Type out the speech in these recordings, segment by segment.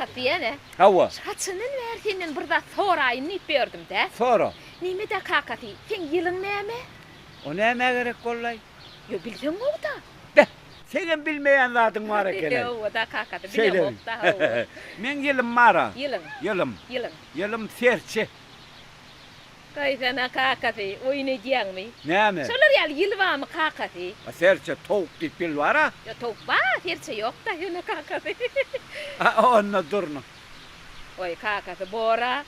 Kakasy diýene. Hawa. Haçandan bäri senden bir zat soraýyn diýip ýördüm-dä. Sora. Neme-dä kakasy, seň ýylyň näme? O nämä gerek boldy-aý? Ýo, bilseň gowy-da. Beh, seňem bilmeýän zadyň bar eken-eý. Hawa-da kakasy, bilemok-da, hawa. Meň ýylym bar-a. Ýylyň. Ýylym. Ýylyň. Ýylym serçe. Goýsana kakasy, oýun edýäňmi? Näme? Şolar ýaly ýyl barmy kakasy? A serçe, towuk diýip ýyl bar-a. Ýo, towuk bar, serçe ýok-da ýöne kakasy. A onda durna. Goý kakasy, bor-a.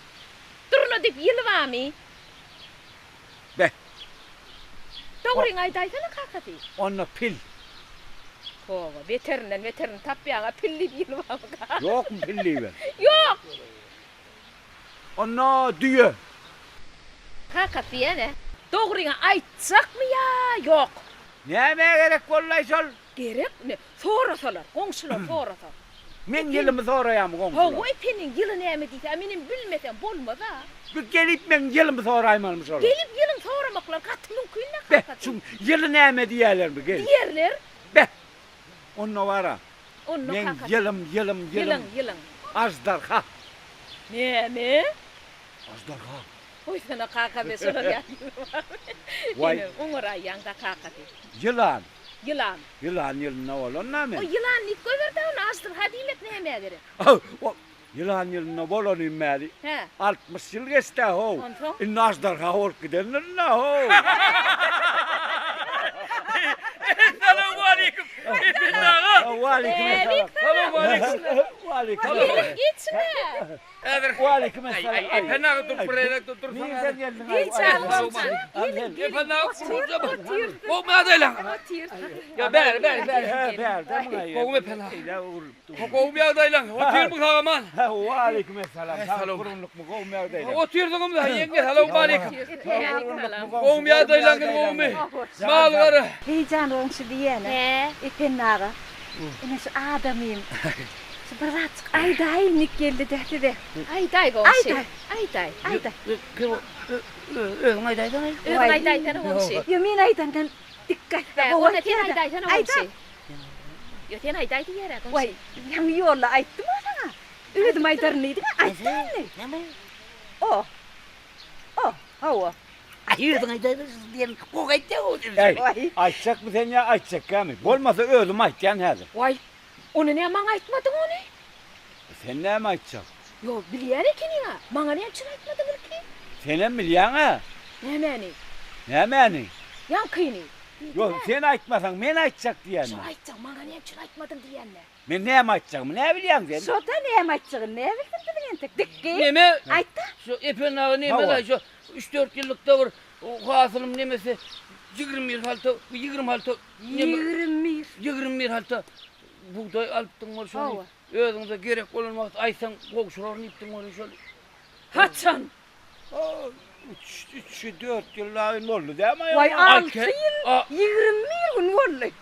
Durna diýip ýyl barmy? Beh. Dogryňy aýdaýsana kakasy. Onda pil. Toba, beterinden beterini tapýaň-a, pil diýip ýyl barmy kakasy? Ýokmy pil diýibem? Ýok! Onda düýe. Kakasy ýene, Dogryňy aýtjakmy ýa ýok? Nämä gerek boldy-aý şol? Gerek, ine, sorasalar, goňşular sorasa. Meň ýylymy soraýarmy goňşular? Hawa, Epeniň ýyly näme diýse, a menem bilmesem bolmaz-a. Bu gelip meň ýylymy soraýmalymy şolar? Gelip ýylyň soramaklary gaty mümkin-dä, Beh, kakasy. şu ýyly näme diýerlermi gelip? Diýerler. Beh, onda bar-a. Onda Meň kakasy. ýylym, ýylym, ýylym. Ýylyň, ýylyň. Aždarha. Näme? Aždarha. Goýsana kakasy, şolar ýaly ýyly barmy? Waý. Ine, oňaraýýaň-da kakasy. Ýylan. Ýylan. Ýylan ýylynda bolan-da men. O ýylan diýip goýber-dä ony, aždarha diýmek nämä gerek? O Ýylan ýylynda bolanym bäri Hä. 60 ýyl geçd-ä how. Onsoň? Indi aždarha bolup gidendirin-dä how. Essalawmaleýkim, Ependi aga. Waleýkim essalam. Salowmaleýkim. Waleýkim essalam. Gelin geçme. Häzir. Waleýkim essalam. Aý, Ependi aga durup bir ýerde dursaň. Nirden geldiň? Geç alym. Ependi aga gurja. Gowy ýagdaýlaň. Otyr. Ýa bäri, bäri, bäri. Hä, bärde muňa. Gowy Ependi aga. Eýle urlup. Gowmy ýagdaýlaň? Otyrmyň sag-aman? Waleýkim essalam. Sag gurgunlykmy, gowmy ýagdaýlaň? Otyrdyňyz-a, ýeňňe, salowmaleýkim. Gowmy ýagdaýlaň, gowmy? Mal-gara. Heý, jan goňşy diýýän-ä, Ependi aga. Ine şu adamym. Şu bir zatjyk aýdaýyn diýip geldi-dä size. Aýdaý goňşy. Aýdaý. Aýdaý. Aýdaý. Özüň aýdaýsana. Özüň aýdaýsana goňşy. Ýok, men aýdandan dikkat gowy. Onda sen aýdaýsana goňşy. Ýo sen aýdaý diýýär-ä goňşy. Waý, ýaňy ýolda aýtdym-a saňa. Özüm aýdaryn diýdiň-ä, aýtdym indi. Näme? O. O, hawa. Aý, özüň aýdaýber diýen gowy aýtýaň-ow sen. Äý, aýtjakmy sen ýa aýtjakkämi? Bolmasa özüm aýtýan häzir. Waý, ony näme maňa aýtmadyň ony? Sen näme aýtjak? Ýo, bilýän ekeniň-ä. Maňa näme üçin aýtmadyň ilki? Senem bilýäň-ä. Nämäni? Nämäni? Ýaňkyny. Ýok, sen aýtmasaň, men aýtjak diýýän-dä. Şo aýtjak, maňa näme üçin aýtmadyň diýýän-dä. Men näme aýtjagymy näbilýäň sen? Şo-da näme aýtjagyny näbilsin biziň entek. Dikgi. Neme? Aýt-da. Şo Ependi aga neme-laý, şo üç-dört ýyllykda bir hasylym nemesi 21 halta, 20 halta neme? 21. 21 halta bugdaý alypdyň bol şony. Özüňize gerek bolan wagt aýtsaň gowşuraryn diýipdiň welin şol. Haçan? Üç, üç, dört ýyl dagy boldy dämi aýal? Waý, alty ýyl, 21 gün boldy.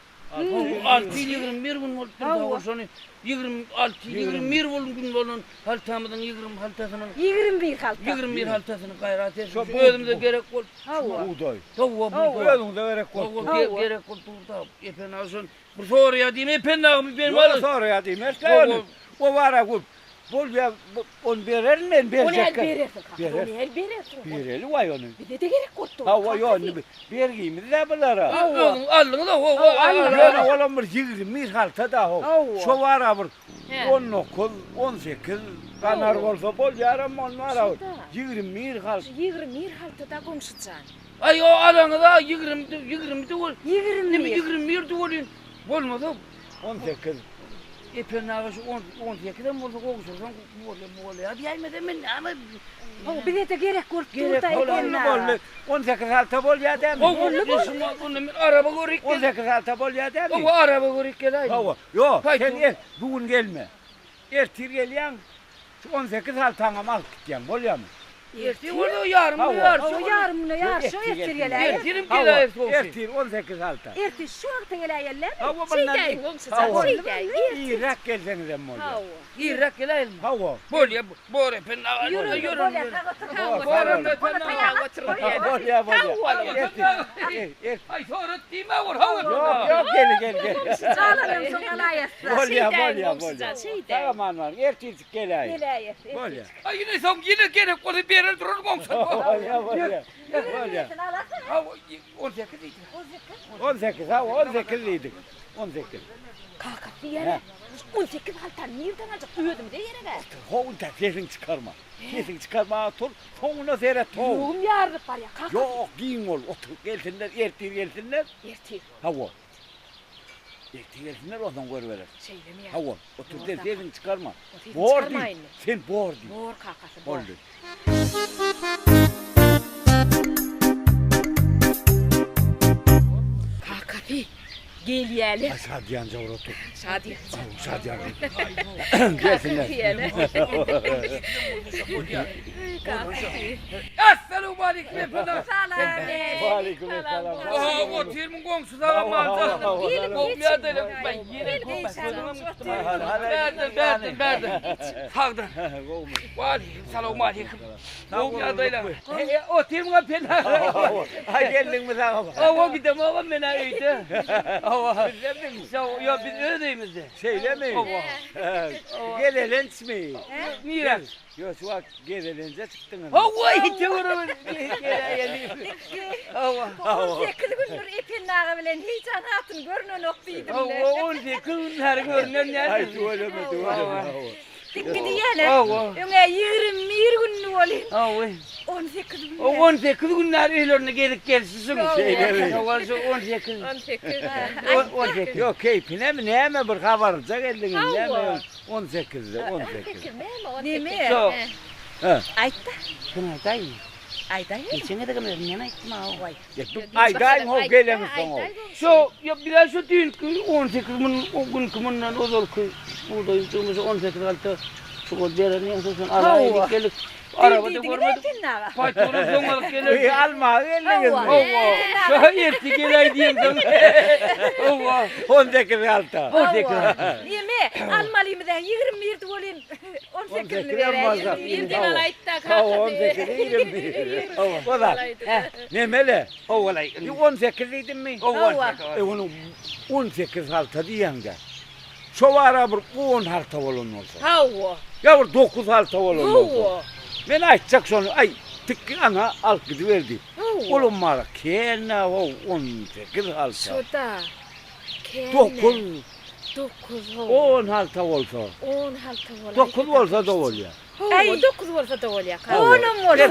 Alty ýyl 21 gün bolupdyr da şony 26, 21 bolan gün bolan haltamyzyň 20 haltasynyň. 21 halta. 21 haltasyny gaýrat etsin. Özümize gerek bolup. Hawa. Bugdaý. Hawa, bugdaý. Özüňize gerek bolupdyr. Gerek bolup dur da. Ependi aga şony Bir soraýa diýme Ependi agamy benim Ýok soraýa diýmesle ony. O bara gül. Bolýa ony bererin men berjek. Ony el berersiň kaka. Ony el berersiň. Bereli waý ony. Bize-de gerek bolupdy. Hawa ýok indi bergimiz-dä bulara. Özüň aldyňyz-a ho. Ýöne olam bir 21 halta-da ho. Şo bara bir 19, 18 ganar bolsa bolýaram ony bara 21 halta. Şu 21 halta-da goňşy jan. Aý o alaňyza 20 20 düwül. 21. 21 düwülin bolmasa 18. Ependi aga şu 18 hem bolsa gowşursaň bolýa bolýa diýäýmese men näme Hawa bize-de gerek bolup dur-da Boldy boldy. 18 halta bolýa dämi? Boldy boldy. Onda men araba görüp gel. 18 halta bolýa dämi? Hawa araba görüp geläýin. Hawa. Ýok sen er bu gün gelme. Ertir gelýäň şu 18 haltaňam alyp gitýäň bolýamy? Ertir bolsa ýarym güne ýaryşa Hawa, ýarym güne ýaryşa ertir geläýer. Ertirem geläýeris goňşy. Ertir 18 halta. Ertir şu wagta geläýelilämi? Hawa, bundan. Şeýdäýiň goňşy jan, şeýdäýiň. Irräk gelseňizem bolýar. Hawa. Irräk geläýelimi? Hawa. Bolýa, bor Ependi aga. Ýörün, Ýörün, bolýa, ýörün. sag otur. Sag otur. Bolýa, bolýa. Ertir. Aý, sorat diýme, bor, hawa Ependi aga. Ýok, ýok, gel, gel, gel. Galanam soň alaýasda. Bolýa, Şeýdäýiň bolýa, goňşy bolýa. jan, şeýdäýiň. Sag aman baryň, ertirjik geläýiň. Geläýeris. Bolýa. Aý, ýene soň ýene gerek bolsa berer durar goňşy. Bolýa, bolýa. Bolýa. Hawa, 18 diýdik. 18, hawa, 18 diýdik. 18. Kakasy ýere. 18 haltany nirden aljak? Özümize gerek-ä. Howun-da sesiňi çykarma. Sesiňi çykarma, otur. Soňuna seret, how. Ýüregim ýarylyp barýar, kakasy. Ýok, giň bol, otur. Gelsinler, ertir gelsinler. Ertir. Hawa. Ertir gelsinler, onsoň görübereris. Şeýlemi ýa? Hawa, otur, sen sesiňi çykarma. Sesimi Bor diý. çykarmaýynmy? Sen bor diý. Bor, kakasy, bor. Boldy. Kakasy, gelýäler. Aý, şadyýanja bor otur. Şadyýanja. Şadyýanja. Gelsinler. Kakasy. Assalamualeýkum efendim. Salam. Waleýkim essalam. Oha, otyrmyň goňşy salam-alja. Gelip Gowmy-ýa-da, ben ýene Bärden, bärden, bärden. Sagdan. Gowmy? Waleýkim salam aleýkim. Gowy ýagdaýlar. Otyrmyň Ependi aga. Aý geldiňmi sag ol. Hawa gidemogam men-ä öýde. Hawa. Bizdemiň? Ýok, biz öz öýümizde. Şeýlemi? Hawa. Gezelençmi? Nirä? Ýok, şu wagt gezelenje çykdyňyz. Hawa, töwerege geläýeli. Hawa. 18 gündür Ependi aga bilen hiç an hatyn görnenok diýdim-le. Hawa, 18 gün bäri görnen däl. Aý, tüweleme, tüweleme. Hawa. Dikgi diýýäler. Hawa. Öňe 21 günlük bolýan. Hawa. 18 gün. O 18 gün bäri öýlerine gezip gelşişiň. Şeýlemi? Hawa, şu 18. 18. 18. Ýok, keýpinemi, näme bir habarlyja geldiňiz, näme? Hawa. 18-de, 18. 18 näme? 18. Neme? Şo. Hä. Aýt-da. Sen aýdaýmy? Aýdaýyn. Geçen gezegem özüm men aýtdym a. Aýdaýyň how geleňiz soň how. Şo ýa biraz şu düýnki 18 mun o günki mundan ozalky bugdaýyň jüňüsi 18 halta şu gol beren ýa sen alaýyk gelip arabada görmedik. Paýtuna soň alyp geler. Eý almaga geldiňizmi? Hawa. Şo erti geläý diýemsoň. Hawa. 18 halta. 18 halta. Neme almalymyz-a 21-di welin 18-ni beräýerin. Irden alaýtda Hawa 18 21. Hawa. Nemele? Howalaý. 18 diýdimmi? Hawa. E onuň 18 halta diýýäň-dä. Şo bara bir 10 halta bolan bolsa. Hawa. Ýa bir 9 halta bolan bolsa. Hawa. Men aýtjak şony, aý, tikgi ana alyp gidiber diýip. Hawa. Olam bara kän-ä how 18 halta. Şo-da. Kän. 9. 9 hawa. 10 halta bolsa. 10 halta bolar. 9 bolsa-da bolýar. Hawa, 9 bolsa-da bolýar. Onam bolsa.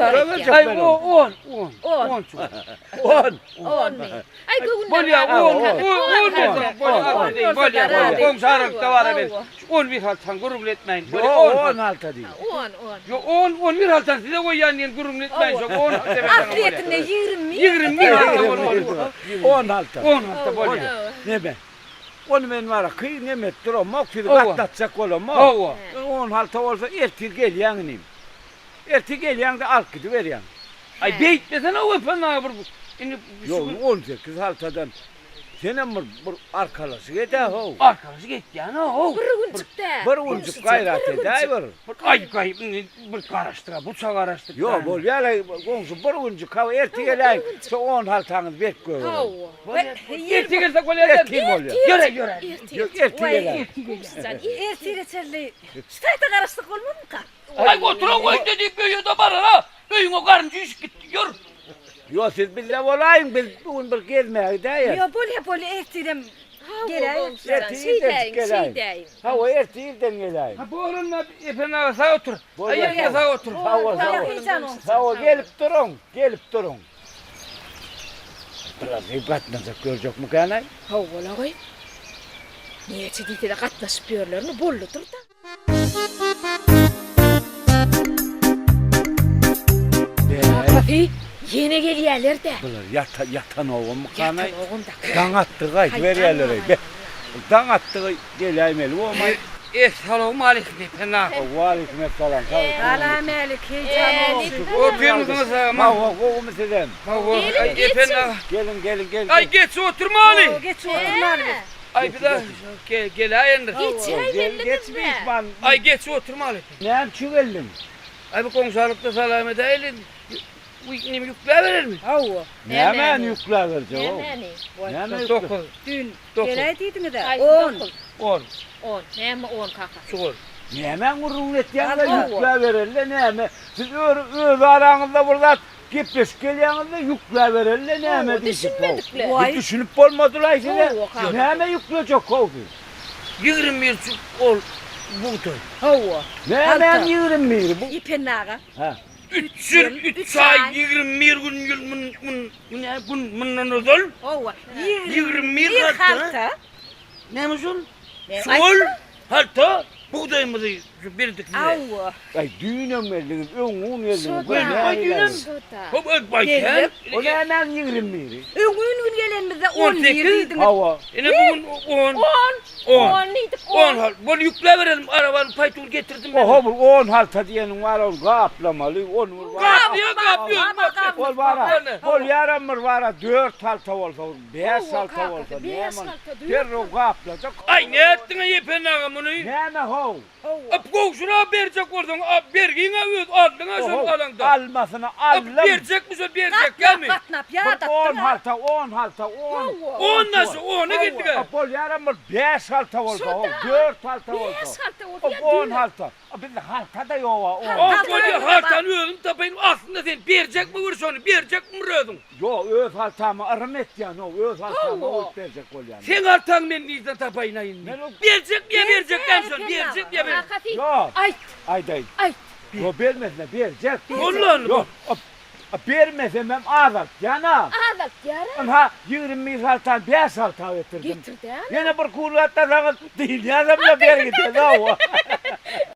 Aý, o 10, 10. 10. 10 çuwal. 10. 10 mi? Aý göwünler. Bolýar, 10, 10 bolsa, bolýar, bolýar. Goňşy aralykda bar men. 11 haltan gürrüň etmäýin. Ýok, 10 halta diý. 10, 10. Ýok, 10, 11 haltan size goýýan diýen gürrüň etmäýin şo 10 halta berseň. Aslyýetinde 21. 21 halta bolmaly. 10 halta. 10 halta bolýar. Neme? Ony men bara kyn nemet duramok, sizi Hawa. gatnatjak bolamok. Hawa. On halta bolsa ertir gelýäň inim. Ertir gelýäň-de alyp gidiberýäň. Aý beýtmesene Wepa aga bir indi şu Ýok, gün 18 haltadan senem bir bir arkalaşyk edä how. arkalaşyk etýän-a how. Bir günjük-dä. Bir günjük gaýrat edäý bir. Bir aý gaý indi bir garaşdyk-a, buça garaşdyk. Ýok, bolýar-aý goňşy bir günjük hawa ertir geläý, şo on haltaňyzy berk gögeriň. Hawa. Ertir gelsek bolýar-da. Ertir bolýar. Ýöre, ýöre. Ýok, ertir geläý. Goňşujan, Ertire çenli şu taýda garaşsak bolmazmyka? Aý oturan goýda diýip öýe-de barar-a. Öýüňe garyn jüýşüp gitdi, ýör. Ýok, siz bizde bolaýyň, biz bu gün bir gezmäge gidäýeris. Ýok, bolýa, bolýa, ertirem geläýeris. Goňşujan, Ertir irden şeýdäýiň, geläýiň. şeýdäýiň. Hawa, ertir irden geläýiň. Ha bu orunda Ependi aga sag otur. Aý ýeňňe sag otur. Sag bol, sag bol. Sag bol, gelip duruň, gelip duruň. Biraz diýip gatnaşyp görjekmikänaý? Hawa-la goý. Näçe diýse-de gatnaşyp ýörlermi, bolludyr-da. Kakasy, ýene gelýärler-dä. Bular ýata, Essalawmaleýkim Ependi aga. Waleýkim essalam. Sag bol. Salam-älik, heýjan goňşy. Otyrmysyňyz sag-aman? Hawa, gowumy sizem? Hawa, Geliň, aý Ependi geçiň. aga. Geliň, geliň, geliň. Aý geç oturmaly. Hawa, geç oturmaly biz. Aý biz-ä geläýendir. Geçäý Gel, geç bellidiz-dä. myhman. Aý geç oturmaly. Näme üçin geldiň? Aý bu goňşalykda salam edäýeli. Bu neme ýükläberermi? Hawa. Nämäni ýükläberjek ow? Nämäni? Näme ýükle? Dokuz. Düýn Dokuz. geläý diýdiňiz-ä. Haýsy On. dokuz? On. On. Näme on kaka? Çuwal. Nämäň gürrüňini etýäňiz-le, Hawa. ýükläbereli-le näme? Siz öz, öz araňyzda bir zat gepleşip gelýäňiz-de, ýükläbereli-le näme Hawa, diýşip how. düşünmedik-le. Waý. Bir düşünip bolmadylaý size. Hawa, kaka. Näme ýüklejek how siz? 21 çuwal bugdaý. Hawa. Nämäň 21-i bu? Ependi aga. Hä. Üç ýyl, üç aý, 21 gün ýyl mun, mun, mun, gün mundan ozal. Hawa. 21 halta. halta. Näme şol? Ne, Şol halta bugdaýymyzy şu berdik size. Hawa. Aý düýnem geldiňiz, öňňun geldiňiz. Şo-da. Bu näme Aý, düýnem. geldi? Şo-da. Hop, öt baý Geldik. kän. O nämäň 21-i? Öňňun gün gelenimizde 11 18. diýdiňiz. Hawa. Ine bu gün 10. On. On. On diýdik, 10 on. hal. Bol ýükläberelim arabany paýtun getirdim men. Oho bir 10 halta diýeniň bar, ol gaplamaly, on bir bar. Gap, gap, Gap, gap. Ol bara, Ol ol ýaram bir bara 4 halta bolsa, 5 Hawa, halta kakasy, bolsa, beş näme? halta, dört Derrew gaplajak. Aý ne etdiň Ependi aga muny? Näme how? Öp gowşura berjek bolsaň, a bergiňe öz aldyňa şol Oho, alaňda. almasyny Öp aldym. berjekmi şol berjek gelmi? Gatnap, Bir 10 ýadatdyň. halta, 10 halta, 10. Hawa. On nasıl? Ona gitdik. A bolýaram bir 5 halta bolsa, Şo-da. 4 halta Beş bolsa. halta bolsa, O ýa 10 dört. halta. A bizde halta da ýok, on. O Halta bolýa ýok. haltany özüm tapaýyn. Aslynda sen berjekmi bir şony? Berjekmi bir özüň? Ýok, öz haltamy yrym etýän, o öz haltamy Hawa. goýup berjek bolýan. Sen haltaňy men nirden tapaýyn aý indi? Men o- Berjekmi ýa berjek däl şony? Berjek, Berjek ýa berjek? Kakasy, Ýok. aýt, Aýdaýyn. aýt. Ýok, bermesine berjek. Bollan. Ýok, a- a bermesem hem azaltýan a. Azaltýar-a. Ynha, 21 haltany 5 halta getirdim. Getir däl. Ýene bir kuwwatda saňa diýilýänem-le bergi diýen, hawa.